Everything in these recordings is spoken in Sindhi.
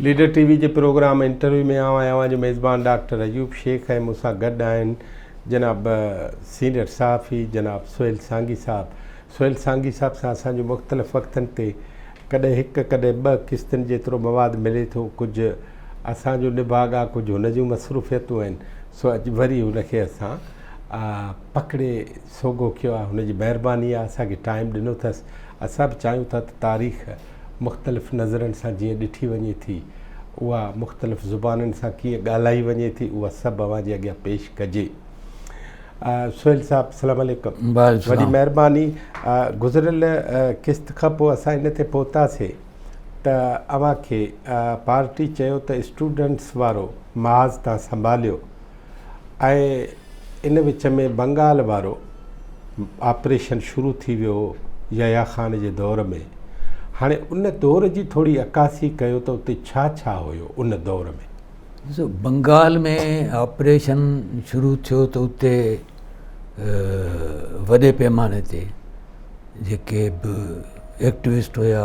ليڊر ٽي وي جي پروگرام انٽرويو ۾ آئون آهيان اوهان جو ميزبان ڊاڪٽر ايوب شيخ ۽ مون سان گڏ آهن جناب سينئر صحافي جناب سهيل سانگي صاحب. سهيل سانگي صاحب سان اسان جو مختلف وقتن تي ڪڏهن هڪ ڪڏهن ٻه قسطن جيترو مواد ملي ٿو ڪجهه اسان جو نڀاڳ آ ڪجهه هن جون مصروفيتون آهن سو اڄ وري هن کي اسان پڪڙي سوگهو ڪيو آ هن جي مهرباني آ اسان کي ٽائيم ڏنو اٿس اسان به چاهيون ٿا ته تاريخ مختلف نظرن سان جيئن ڏٺي وڃي ٿي، اها مختلف زبانن سان ڪيئن ڳالهائي وڃي ٿي، اها سڀ اوهان جي اڳيان پيش ڪجي. سهيل صاحب السلام عليڪم. وڏي مهرباني. گذريل قسط کان پوء اسان ان تي پهتاسي ته اوهان کي پارٽي چيو ته اسٽوڊنٽس وارو محاذ تان سنڀاليو. ۽ ان وچ ۾ بنگال وارو آپريشن شروع ٿي ويو هو يحيٰ خان جي دور ۾. هاڻي ان دور جي ٿوري عڪاسي ڪيو ته اتي ڇا ڇا هيو ان دور ۾. ڏسو بنگال ۾ آپريشن شروع ٿيو ته اتي وڏي پيماني تي جيڪي به ايڪٽوسٽ هيا،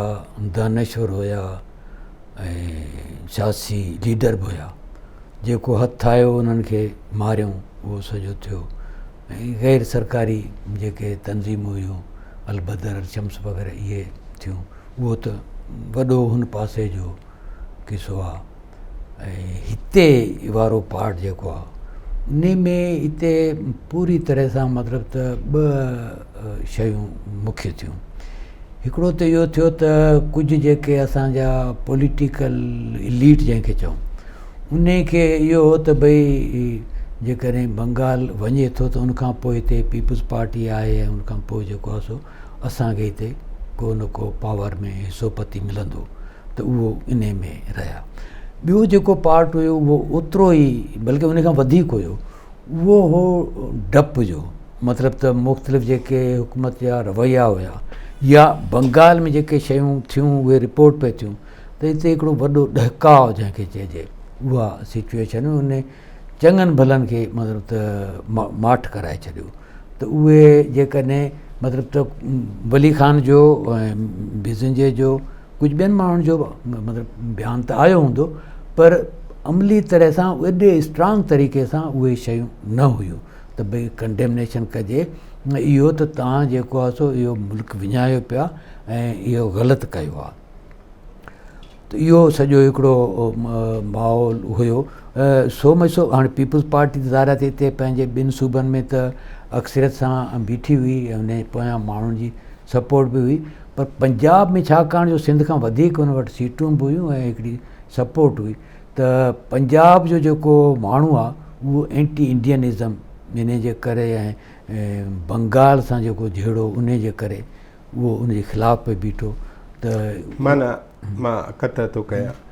دانشور هيا، ۽ سياسي ليڊر به هيا جيڪو هٿ آيو انهن کي ماريون اهو سڄو ٿيو ۽ غير سرڪاري جيڪي تنظيمون هيون البدر الشمس وغيره اهي ٿيون اهو ته وڏو هن پاسي جو قصو آ ۽ هتي وارو پارٽ جيڪو آ ان ۾ هتي پوري طرح سان مطلب ته ٻه شيون مکيه ٿيون هڪڙو ته اهو ٿيو ته ڪجهه جيڪي اسان جا پوليٽيڪل اليٽ جنهن کي چئون انهي کي اهو هو ته ڀئي جيڪڏهن بنگال وڃي ٿو ته ان کان پوء هتي پيپلز پارٽي آهي ۽ ان کان پوء جيڪو آهي سو اسان کي هتي ڪو نه ڪو پاور ۾ حصو پتي ملندو ته اهو انهي ۾ رهيا. ٻيو جيڪو پارٽ هيو اهو اوترو ئي بلڪه ان کان وڌيڪ هيو اهو هو ڊپ جو مطلب ته مختلف جيڪي حڪومت جا رويا هيا يا بنگال ۾ جيڪي شيون ٿيون اهي رپورٽ پئي ٿيون ته هتي هڪڙو وڏو ڏهڪاء جنهن کي چئجي اها سچويشن هئي ان چڱن ڀلن کي مطلب ته ماٺ ڪرائي ڇڏيو ته اهي جيڪڏهن مطلب ته ولي خان جو ۽ بزنجي جو ڪجهه ٻين ماڻهن جو مطلب بيان ته آيو هوندو پر عملي طرح سان ايڏي اسٽرانگ طريقي سان اهي شيون نه هيون ته ڀئي ڪنڊيمنيشن ڪجي اهو ته تان جيڪو آهي سو اهو ملڪ وڃايو پيا ۽ اهو غلط ڪيو آهي ته اهو سڄو هڪڙو ماحول هيو سو مچ سو هاڻي پيپلز پارٽي ته ظاهر آهي ته هتي پنهنجي ٻن صوبن ۾ ته اڪثريت سان بيٺي هئي ۽ ان جي پويان ماڻهن جي سپورٽ به هئي پر پنجاب ۾ ڇاڪاڻ جو سنڌ کان وڌيڪ ان وٽ سيٽون به هيون ۽ هڪڙي سپورٽ هئي ته پنجاب جو جيڪو ماڻهو آهي اهو اينٽي انڊينزم ان جي ڪري ۽ بنگال سان جيڪو جهيڙو ان جي ڪري اهو ان جي خلاف پئي بيٺو ته معنيٰ مان قطع ٿو ڪيان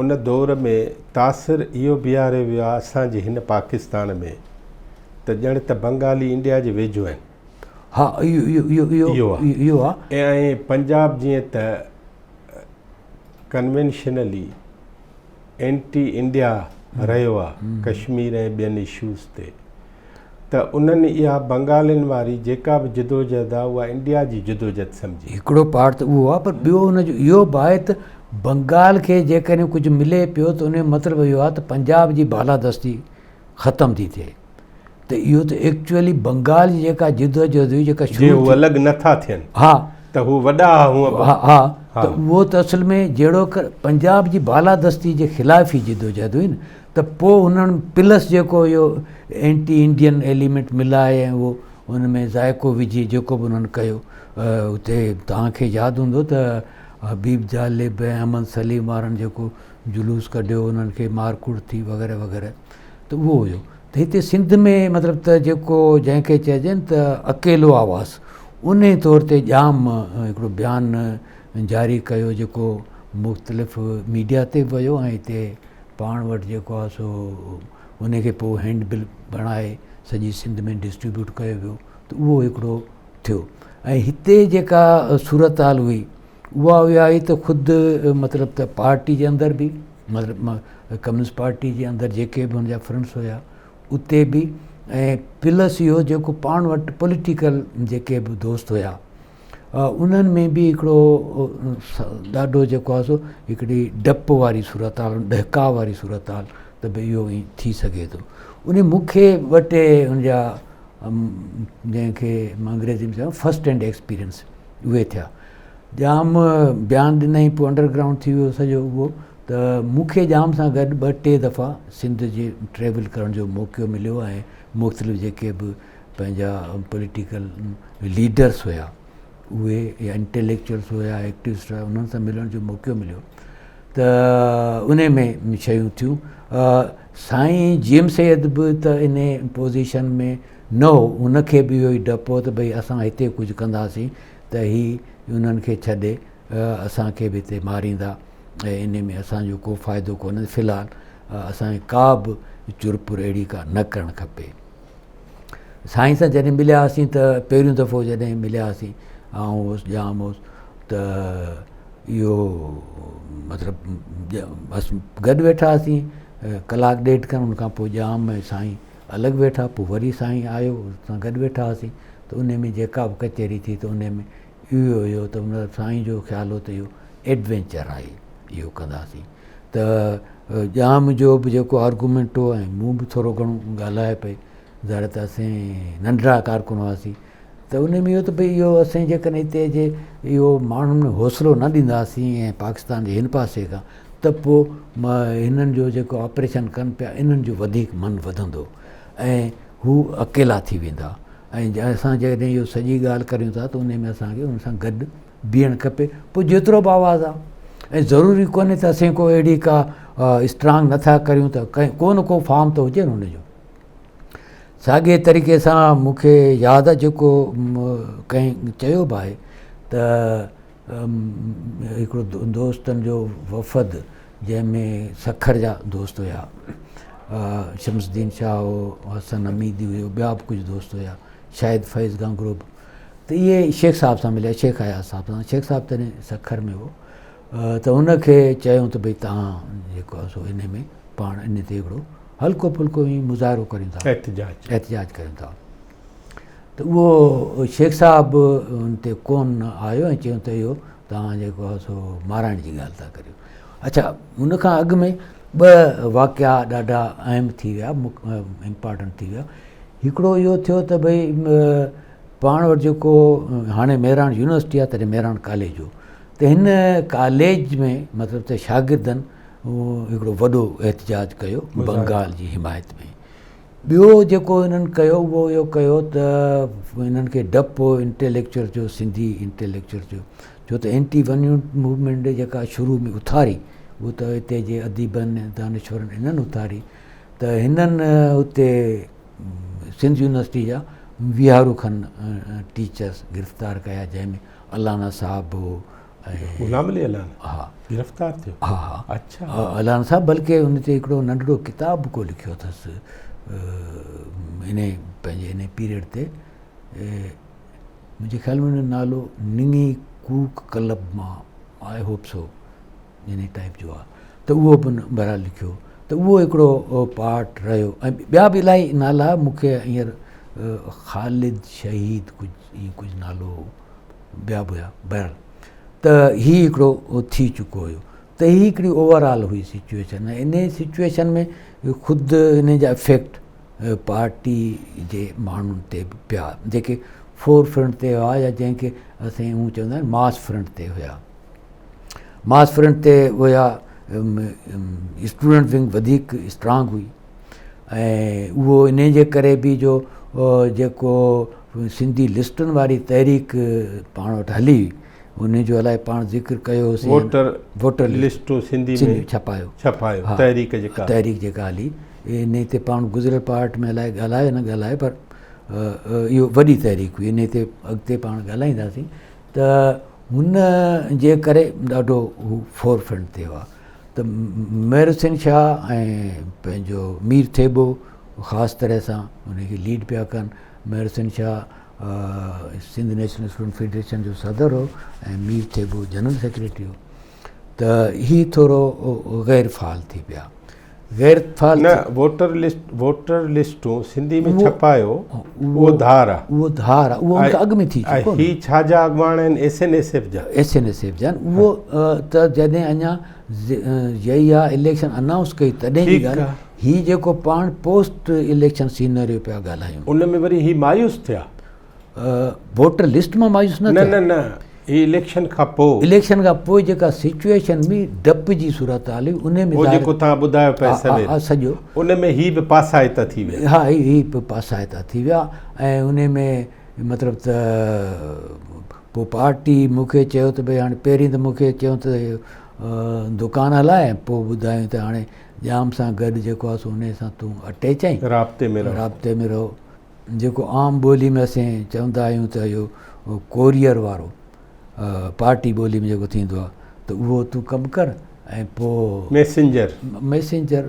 ان دور ۾ تاثر اهو بيهاريو ويو آهي اسان جي هن پاڪستان ۾ ته ڄڻ ته بنگالي انڊيا جي ويجهو آهن. ها اهو اهو اهو اهو اهو آهي. ۽ پنجاب جيئن ته ڪنوينشنلي اينٽي انڊيا رهيو آهي ڪشمير ۽ ٻين اشوز تي ته انهن اها بنگالين واري جيڪا به جدوجهد آهي اها انڊيا جي جدوجهد سمجهي. هڪڙو پارٽ ته اهو آهي پر ٻيو ان جو اهو به آهي ته بنگال کي جيڪڏهن ڪجهه ملي پيو ته ان جو مطلب اهو آهي ته پنجاب جي بالادستي ختم ٿي ٿئي ته اهو ته ايڪچوئلي بنگال جي جيڪا جدوجهد هئي جيڪا شروع جي هو الڳ نه ٿا ٿين ها ته هو وڏا ها هونء به ها ها ته اهو ته اصل ۾ جهڙوڪر پنجاب جي بالادستي جي خلاف ئي جدوجهد هئي نه ته پوء هنن پلس جيڪو اهو اينٽي انڊين ايليمينٽ ملائي ۽ اهو ان ۾ ذائقو وجهي جيڪو به انهن ڪيو اتي توهان کي ياد هوندو ته حبيب جالب ۽ احمد سليم وارن جيڪو جلوس ڪڍيو انهن کي مارڪوٽ ٿي وغيره وغيره ته اهو هيو ته هتي سنڌ ۾ مطلب ته جيڪو جنهن کي چئجي نه ته اڪيلو آواز انهي طور تي ڄام هڪڙو بيان جاري ڪيو جيڪو مختلف ميڊيا تي به ويو ۽ هتي پاڻ وٽ جيڪو آهي سو ان کي پوء هينڊ بل بڻائي سڄي سنڌ ۾ ڊسٽريبيوٽ ڪيو ويو ته اهو هڪڙو ٿيو ۽ هتي جيڪا صورتحال هئي اها اها هئي ته خود مطلب ته پارٽي جي اندر به مطلب ڪميونسٽ پارٽي جي اندر جيڪي به هن جا فرنڊس هيا اتي به ۽ پلس اهو جيڪو پاڻ وٽ پوليٽيڪل جيڪي به دوست هيا انهن ۾ به هڪڙو ڏاڍو جيڪو آهي سو هڪڙي ڊپ واري صورتحال ڏهڪاء واري صورتحال ته ڀئي اهو ائين ٿي سگهي ٿو. ان مون کي ٻه ٽي ان جا جنهن کي مان انگريزي ۾ چوان فرسٽ هينڊ ايڪسپيرينس اهي ٿيا. ڄام بيان ڏنائين پوء انڊر گرائونڊ ٿي ويو سڄو اهو ته مون کي ڄام سان گڏ ٻه ٽي دفعا سنڌ جي ٽريول ڪرڻ جو موقعو مليو ۽ مختلف جيڪي به پنهنجا پوليٽيڪل ليڊرس هيا اهي يا انٽيليڪچوئلس هيا ايڪٽوسٽ هيا انهن سان ملڻ جو موقعو مليو ته ان ۾ شيون ٿيون. سائين جي ايم سيد به ته ان پوزيشن ۾ نه هو، ان کي به اهو ئي ڊپ هو ته ڀئي اسان هتي ڪجهه ڪنداسين ته هي انهن کي ڇڏي اسان کي به هتي ماريندا ۽ ان ۾ اسان جو ڪو فائدو ڪونهي، في الحال اسان کي ڪا به چرپر اهڙي ڪا نه ڪرڻ کپي. سائين سان جڏهن ملياسين ته پهريون دفعو جڏهن ملياسين آئون هوس ڄام هوس ته اهو مطلب بس گڏ ويٺاسين ڪلاڪ ڏيڍ کن ان کان پوء ڄام ۽ سائين الڳ ويٺا پوء وري سائين آيو ان سان گڏ ويٺاسين ته ان ۾ جيڪا به ڪچهري ٿي ته ان ۾ اهو هيو ته مطلب سائين جو خيال هو ته اهو ايڊوينچر آهي اهو ڪنداسين ته ڄام جو به جيڪو آرگومينٽ هو ۽ مون به ٿورو گهڻو ڳالهايو پئي ظاهر ته اسين ننڍڙا ڪارڪن هئاسين ته ان ۾ اهو ته ڀئي اهو اسين جيڪڏهن هتي جي اهو ماڻهن ۾ حوصلو نه ڏينداسين ۽ پاڪستان جي هن پاسي کان ته پوء هنن جو جيڪو آپريشن ڪن پيا انهن جو وڌيڪ من وڌندو ۽ هو اڪيلا ٿي ويندا ۽ اسان جيڪڏهن اهو سڄي ڳالهه ڪريون ٿا ته ان ۾ اسانکي ان سان گڏ بيهڻ کپي پوء جيترو به آواز آ ۽ ضروري ڪونهي ته اسين ڪو اهڙي ڪا اسٽرانگ نٿا ڪريون ته ڪو نه ڪو فارم ته هجي نه ان جو. ساڳئي طريقي سان مون کي ياد آ جيڪو ڪنهن چيو به آهي ته هڪڙو دوستن جو وفد جنهن ۾ سکر جا دوست هيا شمس الدين شاهه هو حسن حميدي هيو ٻيا به ڪجهه دوست هيا شاهد فيض گانگرو به ته اهي شيخ صاحب سان مليا شيخ اياز صاحب سان شيخ صاحب تڏهن سکر ۾ هو ته هن کي چيائون ته ڀئي توهان جيڪو آهي سو ان ۾ پاڻ ان تي هڪڙو هلڪو ڦلڪو ائين مظاهرو ڪريون ٿا احتجاج احتجاج ڪريون ٿا ته اهو شيخ صاحب ان تي ڪون آيو ۽ چيائون ته اهو توهان جيڪو آهي سو مارائڻ جي ڳالهه ٿا ڪريو اڇا ان کان اڳ ۾ ٻه واقعا ڏاڍا اهم ٿي ويا امپارٽنٽ ٿي ويا هڪڙو اهو ٿيو ته ڀئي پاڻ وٽ جيڪو هاڻي مهراڻ يونيورسٽي آهي تڏهن مهراڻ ڪاليج هو ته هن ڪاليج ۾ مطلب ته شاگردن هڪڙو وڏو احتجاج ڪيو بنگال جي حمايت ۾ ٻيو جيڪو هنن ڪيو اهو اهو ڪيو ته هنن کي ڊپ هو انٽيليڪچوئل جو سنڌي انٽيليڪچوئل جو ڇو ته اينٽي ون يونٽ موومينٽ جيڪا شروع ۾ اٿاري اهو ته هتي جي اديبن دانشورن هنن اٿاري ته هنن اتي سنڌ يونيورسٽي جا ويهارو کن ٽيچرس گرفتار ڪيا جنهن ۾ الانا صاحب هو ۽ غلام علي الانا ها گرفتار ٿيو ها ها اڇا الانا صاحب بلڪه ان تي هڪڙو ننڍڙو ڪتاب به ڪو لکيو اٿس ان پنهنجي ان پيريڊ تي منهنجي خيال ۾ ان جو نالو نڱي ڪوڪ ڪلب مان I hope so in type جو آهي ته اهو به بهرحال لکيو ته اهو هڪڙو پارٽ رهيو ۽ ٻيا به الاهي نالا مون کي هينئر خالد شهيد ڪجهه ائين ڪجهه نالو هو ٻيا به هيا بهرحال ته هي هڪڙو ٿي چڪو هيو ته هي هڪڙي اوور آل هئي سچويشن ۽ ان سچويشن ۾ خود ان جا افيڪٽ پارٽي جي ماڻهن تي به پيا جيڪي فور فرنٽ تي هئا يا جنهن کي اسين هو چوندا آهن ماس فرنٽ تي هيا ماس فرنٽ تي هيا اسٽوڊنٽ ونگ وڌيڪ اسٽرانگ هئي ۽ اهو انهي جي ڪري به جو جيڪو سنڌي لسٽن واري تحريڪ پاڻ وٽ هلي ان جو الائي پاڻ ذڪر ڪيو هوسين ووٽر ووٽر لسٽون سنڌي ۾ ڇپايو ڇپايو تحريڪ جيڪا تحريڪ جيڪا هلي انهي تي پاڻ گذريل پارٽ ۾ الائي ڳالهايو نه ڳالهايو پر اهو وڏي تحريڪ هئي انهي تي اڳتي پاڻ ڳالهائينداسين ته هن جي ڪري ڏاڍو هو فور فرنٽ تي هئا ته مير حسين شاهه ۽ پنهنجو مير ٿيٻو خاص طرح سان ان کي ليڊ پيا ڪن. Mir Hussain Shah Sindh national student federation جو صدر هو ۽ مير ٿيٻو جنرل سيڪريٽري هو ته هي ٿورو غير فعال ٿي پيا. غير فعال نه ووٽر لسٽ ووٽر لسٽون سنڌي ۾ ڇپايو اهو ڌار آ. اهو ڌار آ اهو ان کان اڳ ۾ ٿي چڪو. هي ڇا جا اڳواڻ آهن ايس اين ايس ايف جا. ايس اين ايس ايف جا آهن اهو ته جڏهن اڃا يحيٰ اليڪشن انائونس ڪئي تڏهن جي ڳالهه هي جيڪو پاڻ پوسٽ اليڪشن سينريو پيا ڳالهايون. ان ۾ وري هي مايوس ٿيا. ووٽر لسٽ مان مايوس نه ٿيا. نه نه نه هي اليڪشن کان پوء. اليڪشن کان پوء جيڪا سچوئيشن هئي ڊپ جي صورتحال هئي ان ۾ اهو جيڪو توهان ٻڌايو پئي سوير سڄو ان ۾ هي به پاسائتا ٿي ويا. ها هي به پاسائتا ٿي ويا ۽ ان ۾ مطلب ته پوء پارٽي مون کي چيو ته ڀئي هاڻي پهرين ته مون کي چيو ته دڪان هلاء پوء ٻڌايو ته هاڻي ڄام سان گڏ جيڪو آهي سو ان سان تون اٽيچ آهين رابطي ۾ رهو رابطي ۾ رهو. جيڪو عام ٻولي ۾ اسين چوندا آهيون ته اهو ڪوريئر وارو پارٽي ٻولي ۾ جيڪو ٿيندو آهي ته اهو تون ڪم ڪر ۽ پوء ميسينجر ميسينجر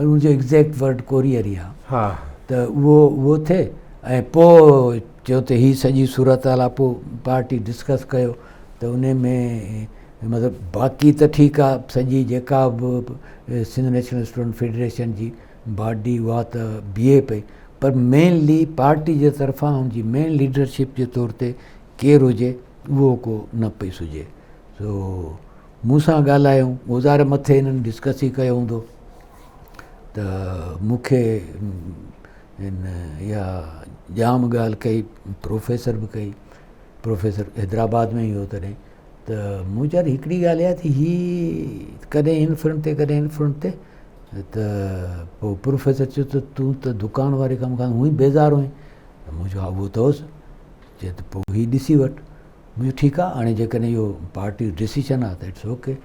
ان جو ايگزيڪٽ ورڊ ڪوريئر ئي آهي ها ته اهو اهو ٿئي ۽ پوء چيو ته هي سڄي صورتحال آهي پوء پارٽي ڊسڪس ڪيو ته ان ۾ مطلب باقي ته ٺيڪ آهي سڄي جيڪا به سنڌ نيشنل اسٽوڊنٽ فيڊريشن جي باڊي اها ته بيهي پئي پر مينلي پارٽي جي طرفان ان جي مين ليڊرشپ جي طور تي ڪير هجي اهو ڪو نه پئي سجهي سو مون سان ڳالهايو اهو ظاهر مٿي هنن ڊسڪس ئي ڪيو هوندو ته مون کي هن اها جام ڳالهه ڪئي پروفيسر به ڪئي پروفيسر حيدرآباد ۾ ئي هو تڏهن ته مون چيو هڪڙي ڳالهه اها ته هي ڪڏهن هن فرنٽ تي ڪڏهن هن فرنٽ تي ته پوء پروفيسر چيو ته تون ته دڪان واري ڪم کان هونئن بيزار هئين ته مون چيو ها اهو ته هوس چي ته پوء هي ڏسي وٺ مون چيو ٺيڪ آهي هاڻي جيڪڏهن اهو پارٽي جو ڊسيشن آهي ته it's okay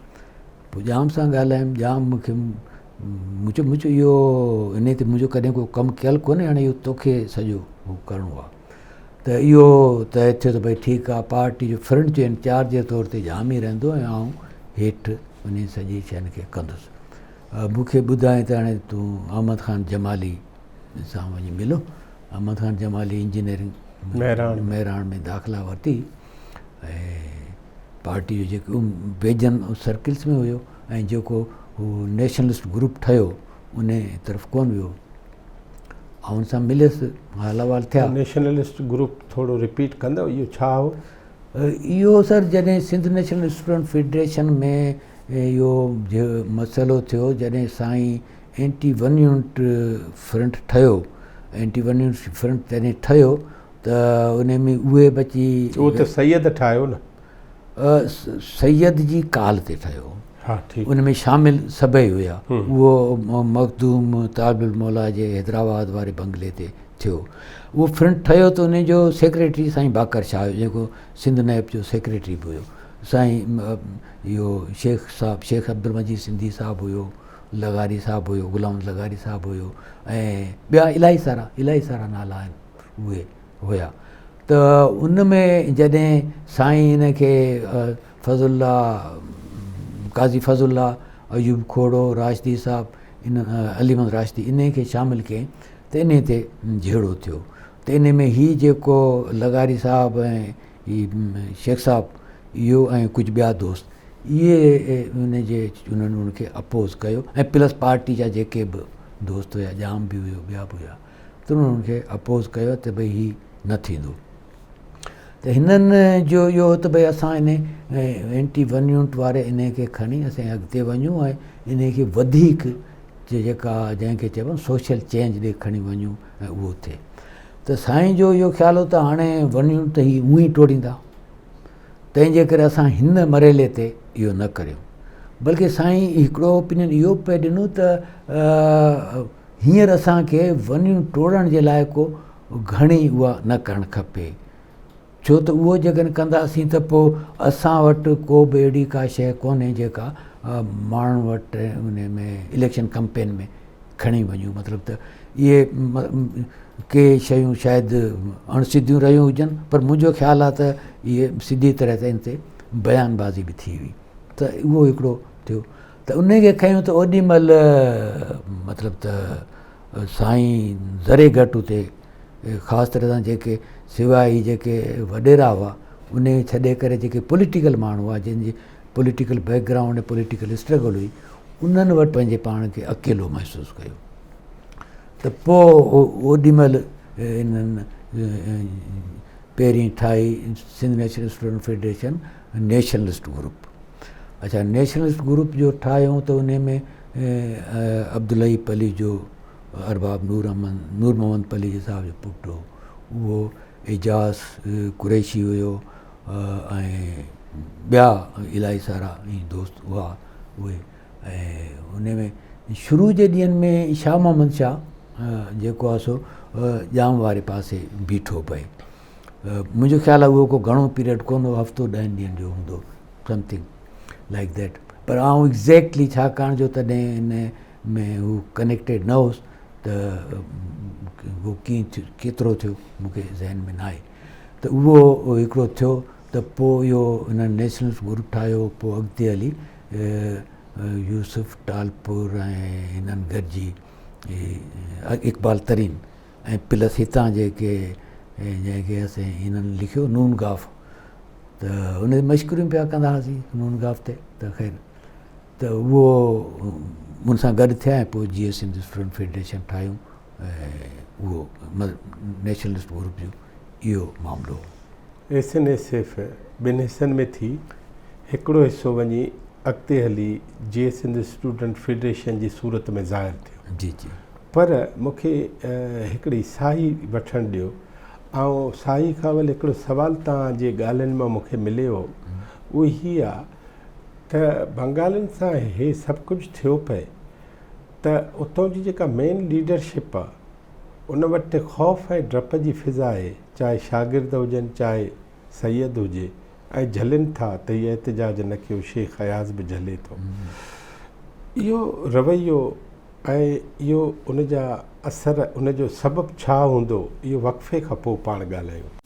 پوء ڄام سان ڳالهايم ڄام مون کي مون چيو مون چيو اهو ان تي منهنجو ڪڏهن ڪو ڪم ڪيل ڪونهي هاڻي اهو توکي سڄو هو ڪرڻو آهي ته اهو طئي ٿيو ته ڀئي ٺيڪ آهي پارٽي جو فرنٽ جو انچارج جي طور تي ڄام ئي رهندو ۽ آئون هيٺ انهي سڄي شين کي ڪندس. مون کي ٻڌائين ته هاڻي تون احمد خان جمالي سان وڃي ملو. احمد خان جمالي انجنيئرنگ مهراڻ ۾ داخلا ورتي ۽ پارٽي جو جيڪو ويجهن سرڪلس ۾ هيو ۽ جيڪو هو نيشنلسٽ گروپ ٺهيو انهي طرف ڪونه ويو. آئون ان سان مليس، حال احوال ٿيا. نيشنلسٽ گروپ ٿورو رپيٽ ڪندؤ اهو ڇا هو؟ اهو سر جڏهن سنڌ نيشنل اسٽوڊنٽ فيڊريشن ۾ اهو مسئلو ٿيو جڏهن سائين اينٽي ون يونٽ فرنٽ ٺهيو اينٽي ون يونٽ فرنٽ جڏهن ٺهيو ته ان ۾ اهي به اچي اهو ته سيد ٺاهيو نه؟ سيد جي ڪال تي ٺهيو ان ۾ شامل سڀئي هيا اهو مخدوم طالب الموليٰ جي حيدرآباد واري بنگلي تي ٿيو اهو فرنٽ ٺهيو ته ان جو سيڪريٽري سائين باقر شاهه هيو جيڪو سنڌ نيپ جو سيڪريٽري به هيو سائين اهو شيخ صاحب شيخ عبدالمجيد سنڌي صاحب هيو لغاري صاحب هيو غلام لغاري صاحب هيو ۽ ٻيا الاهي سارا الاهي سارا نالا آهن اهي هيا ته ان ۾ جڏهن سائين هن کي فضل الله قاضي فضل الله ايوب کوڙو راشدي صاحب ان علي محمد راشدي انهي کي شامل ڪيائين ته انهي تي جهيڙو ٿيو ته انهي ۾ هي جيڪو لغاري صاحب ۽ هي شيخ صاحب اهو ۽ ڪجهه ٻيا دوست اهي ان جي انهن ان کي اپوز ڪيو ۽ پلس پارٽي جا جيڪي به دوست هيا ڄام به هيو ٻيا به هيا تن انهن کي اپوز ڪيو ته ڀئي هي نه ٿيندو ته هنن جو اهو هو ته ڀئي اسان ان اينٽي ون يونٽ واري ان کي کڻي اسين اڳتي وڃون ۽ ان کي وڌيڪ جيڪا جنهن کي چئبو سوشل چينج ڏي کڻي وڃون ۽ اهو ٿئي ته سائين جو اهو خيال هو ته هاڻي ون يونٽ ته هي اونئي ٽوڙيندا تنهن جي ڪري اسان هن مرحلي تي اهو نه ڪريون بلڪه سائين هڪڙو اوپينين اهو پئي ڏنو ته هينئر اسان کي ونيون ٽوڙڻ جي لاء ڪو گهڻي اها نه ڪرڻ کپي ڇو ته اهو جيڪڏهن ڪنداسين ته پوء اسان وٽ ڪو به اهڙي ڪا شيء ڪونهي جيڪا ماڻهن وٽ ان ۾ اليڪشن ڪمپين ۾ کڻي وڃون مطلب ته اهي ڪي شيون شايد اڻ سڌيون رهيون هجن پر منهنجو خيال آهي ته اهي سڌي طرح تي ان تي بيان بازي به ٿي هئي ته اهو هڪڙو ٿيو ته انهي کي کنيو ته اوڏي مهل مطلب ته سائين ذري گهٽ اتي خاص طرح سان جيڪي سواء هي جيڪي وڏيرا هئا انهي کي ڇڏي ڪري جيڪي پوليٽيڪل ماڻهو هئا جن جي political back ground ۽ political struggle هئي انهن وٽ پنهنجي پاڻ کي اڪيلو محسوس ڪيو ته پوء اوڏي مهل انهن پهرين ٺاهي Sindh national student federation nationalist group. اڇا نيشنلسٽ گروپ جو ٺاهيو ته ان ۾ عبدالحئي پليجو ارباب نور احمد نور محمد پليجي صاحب جو پٽ هو اهو اعجاز قريشي هيو ۽ ٻيا الاهي سارا دوست هئا اهي ۽ ان ۾ شروع جي ڏينهن ۾ شاهه محمد شاهه جيڪو آهي سو ڄام واري پاسي بيٺو پئي منهنجو خيال آهي اهو ڪو گهڻو پيريڊ ڪونه هو هفتو ڏهن ڏينهن جو هوندو سمٿنگ لائڪ that پر آئون ايگزيڪٽلي ڇاڪاڻ جو تڏهن ان ۾ هو ڪنيڪٽيڊ نه هوس ته اهو ڪيئن ٿيو ڪيترو ٿيو مون کي ذهن ۾ ناهي ته اهو هڪڙو ٿيو ته پوء اهو هنن نيشنلسٽ گروپ ٺاهيو پوء اڳتي هلي يوسف ٽالپور ۽ هنن گڏجي اقبال ترين ۽ پلس هتان جيڪي جنهن کي اسين هنن لکيو نون گاف ته ان تي مشڪريون پيا ڪندا هئاسين نون گاف تي ته خير ته اهو ان سان گڏ ٿيا ۽ پوء جي ايس سنڌ اسٽوڊنٽ فيڊريشن ٺاهيون ۽ اهو نيشنلسٽ گروپ جو اهو معاملو هو. ايس اين ايس ايف ٻن حصن ۾ ٿي، هڪڙو حصو وڃي اڳتي هلي جي سنڌ اسٽوڊنٽ فيڊريشن جي صورت ۾ ظاهر ٿيو. جي جي. پر مون کي هڪڙي ساهي وٺڻ ڏيو. آئون ساهي کان اول هڪڙو سوال توهان جي ڳالهين مان مون کي مليو هو، اهو هي آ ته بنگالين سان هي سڀ ڪجهه ٿيو پئي ته اتان جي جيڪا مين ليڊرشپ آ ان وٽ خوف ۽ ڊپ جي فضا آهي، چاهي شاگرد هجن چاهي سيد هجي ۽ جهلين ٿا ته هي احتجاج نه ڪيو شيخ اياز به جهلي ٿو. اهو رويو ۽ اهو ان جا اثر ان جو سبب ڇا هوندو اهو وقفي کان پوء پاڻ ڳالهايون.